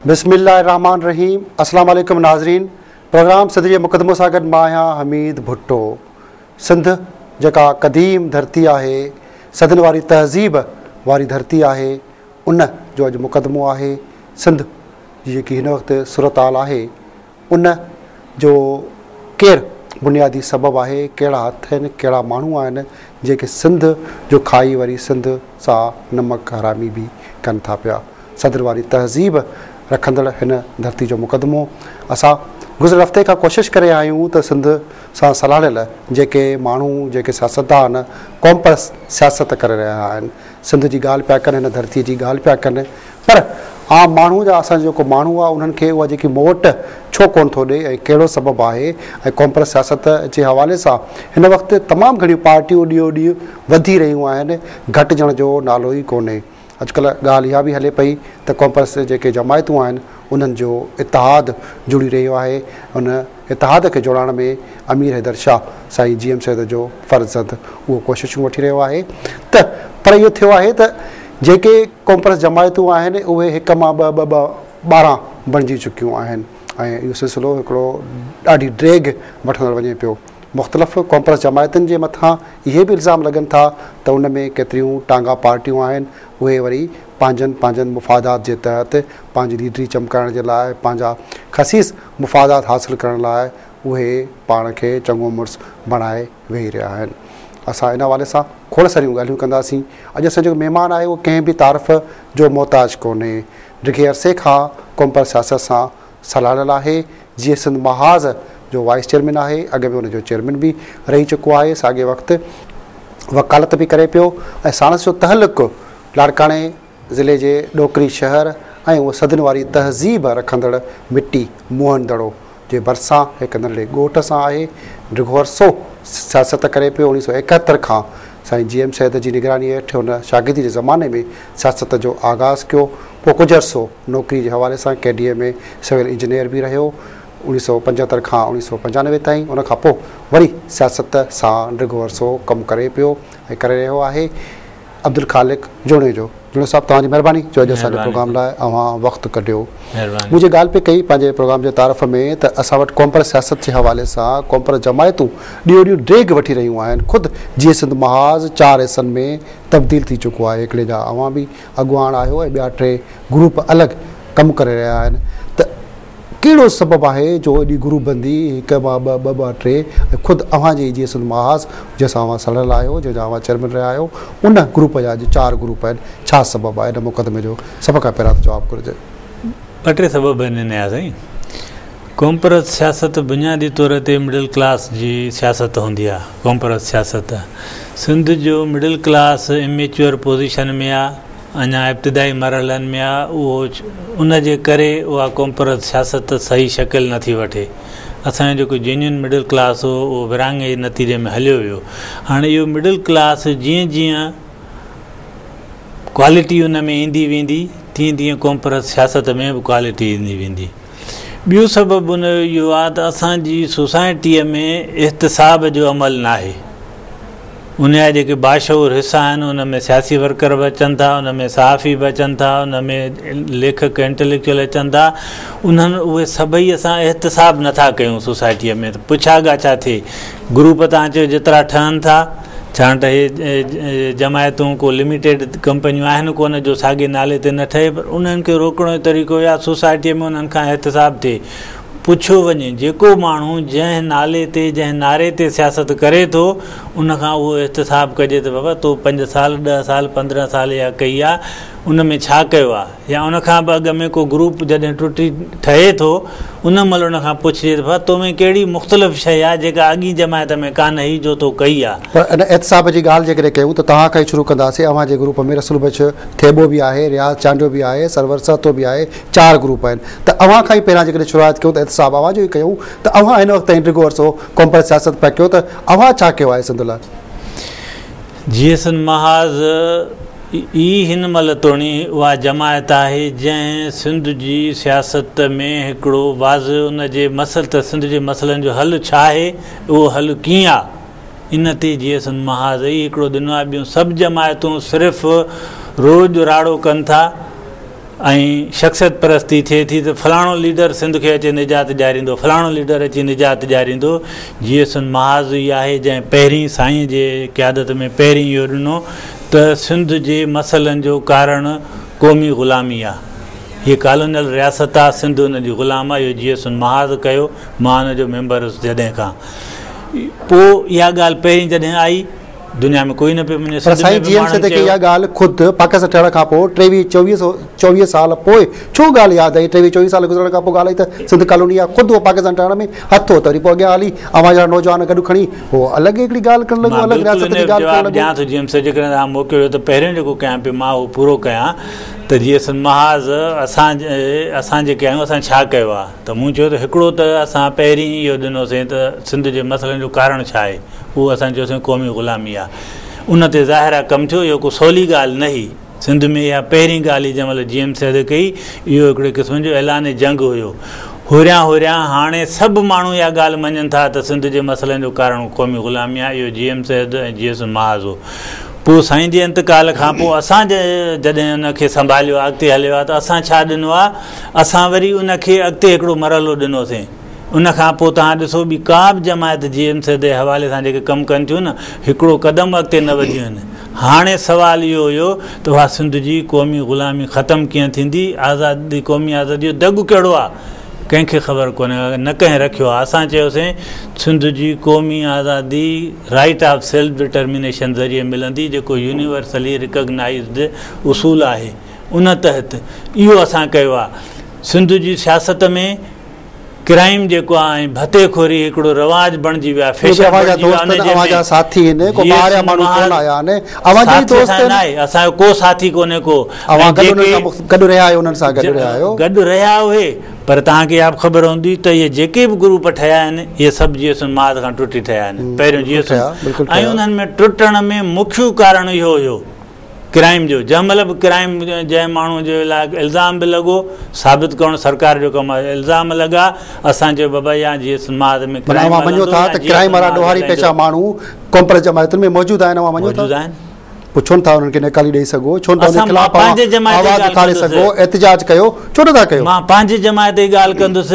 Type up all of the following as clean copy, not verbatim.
بسم الله الرحمٰن الرحيم السلام عليڪم ناظرين پروگرام سنڌ جي مقدمو سان گڏ مان آهيان حميد ڀٽو سنڌ جيڪا قديم ڌرتي آهي صدين واري تهذيب واري ڌرتي آهي ان جو اڄ مقدمو آهي سنڌ جي جيڪي هن وقت صورتحال آهي ان جو ڪير بنيادي سبب آهي، ڪهڙا هٿ آهن، ڪهڙا ماڻهو آهن جيڪي سنڌ جو کائي وري سنڌ سان نمڪ حرامي به ڪن ٿا پيا. صدين واري تهذيب رکندڙ هن ڌرتي جو مقدمو اسان گذريل هفتي کان ڪوشش ڪري رهيا آهيون ته سنڌ سان سلهاڙيل جيڪي ماڻهو، جيڪي سياستدان قومپرست سياست ڪري رهيا آهن، سنڌ جي ڳالهه پيا ڪن، هن ڌرتي جي ڳالهه پيا ڪن پر عام ماڻهو جا اسان جو جيڪو ماڻهو آهي انهن کي اها جيڪي موٽ ڇو ڪونه ٿو ڏئي ۽ ڪهڙو سبب آهي ۽ قومپرست سياست جي حوالي سان هن وقت تمام گهڻيون پارٽيون ڏينهون ڏينهن وڌي رهيون آهن گهٽجڻ جو نالو ئي ڪونهي اڄڪلهه ڳالهه اها به هلي پئي ته قومپرست جيڪي جماعتون آهن انهن جو اتحاد جڙي رهيو آهي ان اتحاد کي جوڙائڻ ۾ امير حيدر شاهه سائين جي ايم سيد جو فرزند اهو ڪوششون وٺي رهيو آهي ته پر اهو ٿيو آهي ته جيڪي قومپرست جماعتون آهن اهي هڪ مان ٻه ٻه ٻه 12 بڻجي چڪيون آهن ۽ اهو سلسلو هڪڙو ڏاڍي ڊيگهه وٺندڙ وڃي پيو. مختلف قومپرست جماعتن جي مٿان اهي به الزام لڳن ٿا ته ان ۾ ڪيتريون ٽانگا پارٽيون آهن اهي وري پنهنجن پنهنجن مفادات جي تحت پنهنجي ليڊري چمڪائڻ جي لاء پنهنجا خسيس مفادات حاصل ڪرڻ لاء اهي پاڻ کي چڱو مڙس بڻائي ويهي رهيا آهن. اسان ان حوالي سان کوڙ ساريون ڳالهيون ڪنداسين. اڄ اسان جو جيڪو مهمان آهي اهو ڪنهن به تعارف جو محتاج ڪونهي. ڊگهي عرصي کان قومپرست سياست سان سلهاڙيل آهي. جيئي سنڌ محاذ جو وائيس چيئرمين آهي. اڳ ۾ ان جو چيئرمين به رهي چڪو آهي. ساڳئي وقت وڪالت به ڪري پيو ۽ ساڻس جو تعلق لاڙڪاڻي ضلعي جي ڏوڪري شهر ۽ اهو صدين واري تهذيب رکندڙ مٽي موهن دڙو جي ڀرسان هڪ ننڍڙي ڳوٺ سان آهي. ڊگهو عرصو سياست ڪري پيو. 1971 کان سائين جي ايم سيد جي نگراني هيٺ هن شاگردي جي زماني ۾ سياست جو آغاز ڪيو. پوء ڪجهه عرصو نوڪري جي حوالي سان ڪي ڊي اي ۾ سول انجنيئر به رهيو. 1975 کان 1995 تائين ان کان پوء وري سياست سان ڊگهو عرصو ڪم ڪري پيو ۽ ڪري رهيو آهي. عبدالخالق جوڻيجو جوڻيجو صاحب توهان جي مهرباني جو اڄ اسان جي پروگرام لاء اوهان وقت ڪڍيو. مون جي ڳالهه پئي ڪئي پنهنجي پروگرام جي تعارف ۾ ته اسان وٽ قومپرست سياست جي حوالي سان قومپرست جماعتون ڏينهون ڏينهن ڊيگهه وٺي رهيون آهن خود جيئي سنڌ محاذ چار حصن ۾ تبديل ٿي چڪو آهي هڪڙي جا اوهان به اڳواڻ آهيو ۽ ٻيا ٽي گروپ الڳ ڪم ڪري رهيا آهن ته ڪهڙو سبب آهي جو ايڏي گروپ بندي هڪ مان ٻه، ٻه مان ٽي ۽ خود اوهان جي ئي جيئي سنڌ محاذ جنهن سان اوهان سلهاڙيل آهيو، جنهن جا اوهان چيئرمين رهيا آهيو، ان گروپ جا اڄ چار گروپ آهن، ڇا سبب آهي؟ ان مقدمي جو سڀ کان پهريان ته جواب گهرجي. ٻه ٽي سبب آهن ان جا سائين. قومپرست سياست بنيادي طور تي مڊل ڪلاس جي سياست هوندي آهي. قومپرست سياست سنڌ جو مڊل ڪلاس اميچوئر پوزيشن ۾ آهي. اڃا ابتدائي مرحلن ۾ آ، اهو ان جي ڪري اها قومپرست سياست صحيح شڪل نه ٿي وٺي. اسان جو جيڪو جينيوئن مڊل ڪلاس هو، اهو ورهاڱي جي نتيجي ۾ هليو ويو. هاڻي اهو مڊل ڪلاس جيئن جيئن ڪوالٽي ان ۾ ايندي ويندي، تيئن تيئن قومپرست سياست ۾ به ڪوالٽي ايندي ويندي. ٻيو سبب ان جو اهو آ ته اسان جي سوسائٽيء ۾ احتساب جو عمل ناهي. ان جا جيڪي باشعور حصا آهن ان ۾ سياسي ورڪر به اچن ٿا، ان ۾ صحافي به اچن ٿا، ان ۾ ليکڪ انٽليڪچوئل اچن ٿا، انهن اهي سڀئي اسان احتساب نه ٿا ڪيون سوسائٽيء ۾ ته پڇا ڳاڇا ٿئي. گروپ توهان چيو جيترا ٺهن ٿا، ڇاڪاڻ ته اهي جماعتون ڪو لميٽيڊ ڪمپنيون آهن ڪونه جو ساڳئي نالي تي نه ٺهي پر انهن کي روڪڻ جو طريقو اهو آهي سوسائٽيء ۾ انهن کان احتساب ٿئي. پڇيو وڃي جيڪو ماڻهو جنهن نالي تي جنهن نعري تي سياست ڪري ٿو ان کان اهو احتساب ڪجي ته بابا تو پنج سال ڏهه سال 15 سال اها ڪئي آ ان ۾ ڇا ڪيو آ يا ان کان به اڳ ۾ ڪو گروپ جڏهن ٽٽي ٺهي ٿو ان مهل ان کان پڇجي ته بابا تو ۾ ڪهڙي مختلف شيء آ جيڪا اڳين جماعت ۾ ڪانه هئي جو تو ڪئي آ. پر ان احتساب جي ڳالهه جيڪڏهن ڪيون ته توهان کان ئي شروع ڪنداسين اوهان جي گروپ ۾ رسول بخش ٿيٻو به آهي رياض چانڊيو به آهي سرور سهتو به آهي چار گروپ آهن ته اوهان کان ئي پهريان جيڪڏهن شروعات ڪيون ته احتساب اوهان جو ئي ڪيون ته اوهان هن وقت تائين ڊگهو عرصو قومپرست سياست پيا ڪيو ته اوهان ڇا ڪيو آهي سنڌ لاء؟ جيئي سنڌ محاذ ئي هن مهل توڻي اها جماعت آهي جنهن سنڌ جي سياست ۾ هڪڙو واضح ان جي مسئل ته سنڌ جي مسئلن جو حل ڇا آهي اهو حل ڪيئن آ ان تي جيئي سنڌ محاذ ئي هڪڙو ڏنو آهي ٻيون سڀ جماعتون صرف روڄ راڙو ڪن ٿا. ۽ شخصيت پرستي ٿئي ٿي ته فلاڻو ليڊر سنڌ کي اچي نجات ڏياريندو، فلاڻو ليڊر اچي نجات ڏياريندو. جيئي سنڌ محاذ ئي آهي جنهن پهرين سائين جي قيادت ۾ پهرين اهو ڏنو ته سنڌ جي مسئلن جو ڪارڻ قومي غلامي آ. هيء ڪالونيل رياست آ، سنڌ ان جي غلام آ. اهو جيئي سنڌ محاذ ڪيو، مان ان جو ميمبر هيس جڏهن کان پوء اها ڳالهه پهرين جڏهن آئي. دنيا ۾ ڪوئي نه پيو مڃي پر سنڌ ۾ سائين به جي ايم ماڻهن سيد کي چيو. اها ڳالهه خود پاڪستان ٺهڻ کان پوء ٽيويهه چوويهه سو چوويهه سال پوء ڇو ڳالهه ياد آئي ٽيويهه چوويهه سال گذرڻ کان پوء ڳالهه آئي ته سنڌ ڪالوني آهي خود اهو پاڪستان ٺهڻ ۾ هٿ هو ته وري پوء اڳيان هلي اوهان جهڙا نوجوان گڏ کڻي هو الڳ هڪڙي ڳالهه ڪرڻ لڳو مان الڳ بلڪل رياست ان جي جو ڳالهه جواب ڪرڻ لڳو. ڏيان ٿو جي ايم سيد جيڪڏهن توهان موقعو ڏيو ته پهريون جيڪو ڪيان پيو مان اهو پورو ڪيان ته جيئي سنڌ محاذ اسان اسان جيڪي آهيون اسان ڇا ڪيو آهي ته مون چيو ته هڪڙو ته اسان پهرين اهو ڏنوسين ته سنڌ جي مسئلن جو ڪارڻ ڇا آهي اهو اسان چيوسين قومي غلامي آ. ان تي ظاهر آ ڪم ٿيو، اهو ڪو سولي ڳالهه نه هئي. سنڌ ۾ اها پهرين ڳالهه هئي جنهن مهل جي ايم سيد ڪئي، اهو هڪڙي قسم جو اعلان جنگ هيو. هوريان هوريان هاڻي سڀ ماڻهو اها ڳالهه مڃن ٿا ته سنڌ جي مسئلن جو ڪارڻ قومي غلامي آ، اهو جي ايم سيد ۽ جيئي سنڌ محاذ هو. پوء سائين جي انتقال کان پوء اسان جڏهن ان کي سنڀاليو آ، اڳتي هليو آ ته اسان ڇا ڏنو آ، اسان وري ان کي اڳتي هڪڙو مرحلو ڏنوسين. ان کان پوء توهان ڏسو ٻي ڪا به جماعت جي ايم سيد جي حوالي سان جيڪي ڪم ڪن ٿيون نه هڪڙو قدم اڳتي نه وڌيون آهن. هاڻي سوال اهو هيو ته اها سنڌ جي قومي غلامي ختم ڪيئن ٿيندي، آزادي قومي آزادي جو دڳ ڪهڙو آهي؟ ڪنهن کي خبر ڪونهي نه ڪنهن رکيو آهي. اسان چيوسين سنڌ جي قومي آزادي رائيٽ آف سيلف ڊٽرمينيشن ذريعي ملندي جيڪو يونيورسلي رڪگنائيزڊ اصول آهي ان تحت اهو اسان ڪيو آهي. سنڌ جي سياست ۾ ڪرائيم جيڪو آ ۽ ڀتي خوري هڪڙو رواج بڻجي ويو آ فيشن بڻجي ويو آ ان جي اوهان جا ساٿي آهن ڪو ٻاهريان ماڻهو ڪونه آيا آهن اوهان جا ئي دوست آهن ناهي اسان جو ڪو ساٿي ڪونهي ڪو اوهان گڏ انهن سان گڏ رهيا آهيو انهن سان گڏ رهيا آهيو گڏ رهيا اهي پر توهان کي اها به خبر هوندي ته اهي جيڪي به گروپ ٺهيا آهن اهي سڀ جيئي سنڌ محاذ کان ٽٽي ٺهيا آهن پهريون جيئي سنڌ ۽ انهن ۾ ٽٽڻ ۾ مکيو ڪارڻ اهو هيو ڪرائيم جو جنهن مهل به ڪرائيم جنهن ماڻهو جي لاء الزام به لڳو ثابت ڪرڻ سرڪار جو ڪم آهي الزام لڳا اسان چيو بابا يا جيئي سنڌ محاذ ۾ ڪرائيم اوهان مڃو ٿا ته ڪرائيم وارا ڏوهاري پيشه ماڻهو قومپرست جماعتن ۾ موجود آهن اوهان مڃو ٿا موجود آهن پوء ڇو نٿا انهن کي نيڪالي ڏئي سگهو ڇو نٿا انهن خلاف آواز اٿاري سگهو احتجاج ڪيو ڇو نٿا ڪيو مان پنهنجي جماعت جي ڳالهه ڪندس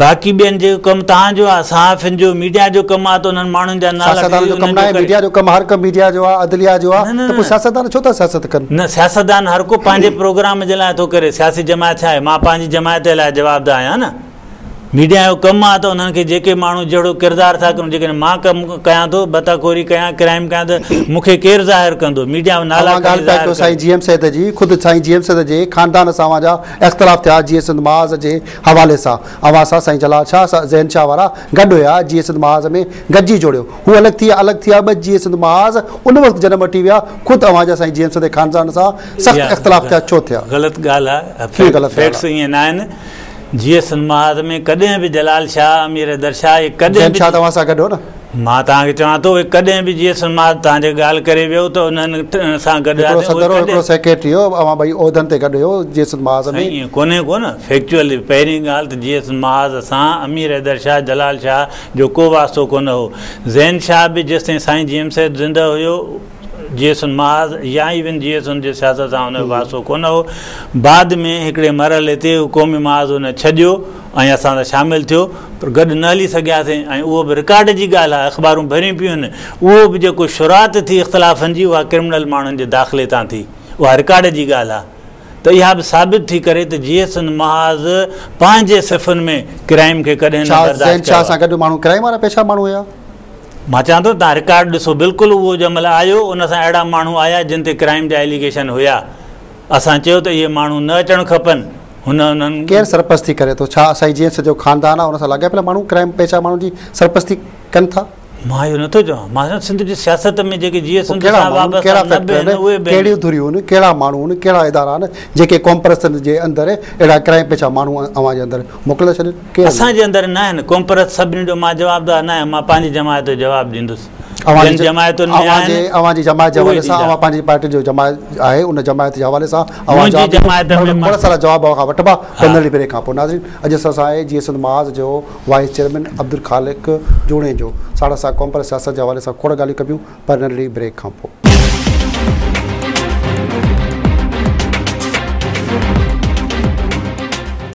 باقي ٻين جو ڪم توهان جو آ، صحافين جو، ميڊيا جو ڪم آ ته انهن ماڻهن جا نالا سياستدانن جو ڪم ناهي، ميڊيا جو ڪم هر ڪم ميڊيا جو آ، عدليه جو آ ته پوء سياستدان ڇو ٿا سياست ڪن؟ نه سياستدان هر ڪو پنهنجي پروگرام جي لاء ٿو ڪري، سياسي جماعت ڇا آهي، مان پنهنجي جماعت جي لاء جوابده آهيان نه، ميڊيا جو ڪم آ ته انهن کي جيڪي ماڻهو جهڙو ڪردار ٿا ڪن، جيڪڏهن مان ڪم ڪيان ٿو، ڀتا خوري ڪيان، ڪرائيم ڪيان ته مون کي ڪير ظاهر ڪندو، ميڊيا نالا اوهان ڳالهه کڻي پيا ظاهر ڪيو ڪري. سائين جي ايم سيد جي، خود سائين جي ايم سيد جي خاندان سان اوهان جا اختلاف ٿيا جيئي سنڌ محاذ جي حوالي سان اوهان سان سائين جلال شاهه زين شاهه وارا گڏ هيا جيئي سنڌ محاذ ۾ گڏجي جوڙيو هو الڳ ٿي ويا الڳ ٿي ويا ٻه جيئي سنڌ محاذ ان وقت جنم وٺي ويا خود اوهان جا سائين جي ايم سيد خاندان سان سخت اختلاف ٿيا ڇو ٿيا؟ غلط ڳالهه آهي فيڪٽس ائين نه آهن جيئي سنڌ محاذ ۾ ڪڏهن به جلال شاهه امير حيدر شاهه اهي ڪڏهن زين شاهه ته اوهان سان گڏ هو نه؟ مان توهان کي چوان ٿو اهي ڪڏهن به جيئي سنڌ محاذ توهان جيڪا ڳالهه ڪري ويو ته انهن سان گڏ هڪڙو صدر هو هڪڙو سيڪريٽري هو اوهان ٻئي عهدن تي گڏ هيو جيئي سنڌ محاذ ۾. سائين ائين ڪونهي ڪو نه فيڪچوئلي پهرين ڳالهه ته جيئي سنڌ محاذ سان امير حيدر شاهه جلال شاهه جو ڪو واسطو ڪونه هو زين شاهه به جيستائين سائين جي ايم سيد زنده هيو جيئي سنڌ محاذ يا ايون جيئي سنڌ جي سياست سان ان جو واسطو ڪونه هو بعد ۾ هڪڙي مرحلي تي قومي محاذ ان ڇڏيو ۽ اسان سان شامل ٿيو پر گڏ نه هلي سگهياسين ۽ اهو به رڪارڊ جي ڳالهه آهي اخبارون ڀريون پيون آهن اهو به جيڪو شروعات ٿي اختلافن جي اها ڪرمنل ماڻهن جي داخلي تان ٿي اها رڪارڊ جي ڳالهه آهي ته اها به ثابت ٿي ڪري ته جيئي سنڌ محاذ پنهنجي صفن ۾ ڪرائيم کي ڪڏهن نه ڇا برداشت زين ڪيو شاهه آهي. سان گڏ ماڻهو ڪرائيم وارا پيشه ماڻهو هيا؟ مان چوان ٿو توهان رڪارڊ ڏسو بلڪل اهو جنهن مهل آيو ان سان اهڙا ماڻهو آيا جن تي ڪرائيم جا ايليگيشن هيا اسان چيو ته اهي ماڻهو نه اچڻ کپن هن انهن. ڪير سرپرستي ڪري ٿو؟ ڇا سائين جي ايم سيد جو خاندان آهي ان سان لاڳاپيل ماڻهو ڪرائيم پيشه ماڻهن جي سرپرستي ڪن ٿا؟ مان اهو نٿو چوان مان چوان سنڌ جي سياست ۾ جيڪي جيئي پوء سنڌ ڪهڙا سان ماڻهو آهن، وابسته ڪهڙا نه به فيڪٽر آهن آهن، اهي به آهن. ڪهڙيون ڌريون آهن، ڪهڙا ماڻهو آهن، ڪهڙا ادارا آهن جيڪي قومپرستن جي اندر اهڙا ڪرائيم پيشه ماڻهو اوهان جي اندر موڪلي ٿا ڇڏين؟ ڪير آهن؟ اسان جي اندر نه آهن قومپرست سڀني جو مان جوابدار نه آهيان مان پنهنجي جماعت جو جواب ڏيندس. اوهان جن جي جماعتن ۾ اوهان جي آهن اوهان جي جماعت جي اهي حوالي سان ڏيندا. اوهان پنهنجي پارٽي جو جماعت آهي ان جماعت جي حوالي سان اوهان منهنجي جواب جماعت ڏيندو ۾ پر مان کوڙ سارا جواب اوهان کان وٺبا ها. پندرهن ڏينهن بريڪ کان پوء ناظرين اڄ اسان سان آهي جيئي سنڌ محاذ جو وائيس چيئرمين عبدالخالق جوڻيجو ساڻس اسان قومپرست سياست جي حوالي سان کوڙ ڳالهيون ڪبيون پر ننڍڙي بريڪ کان پوء.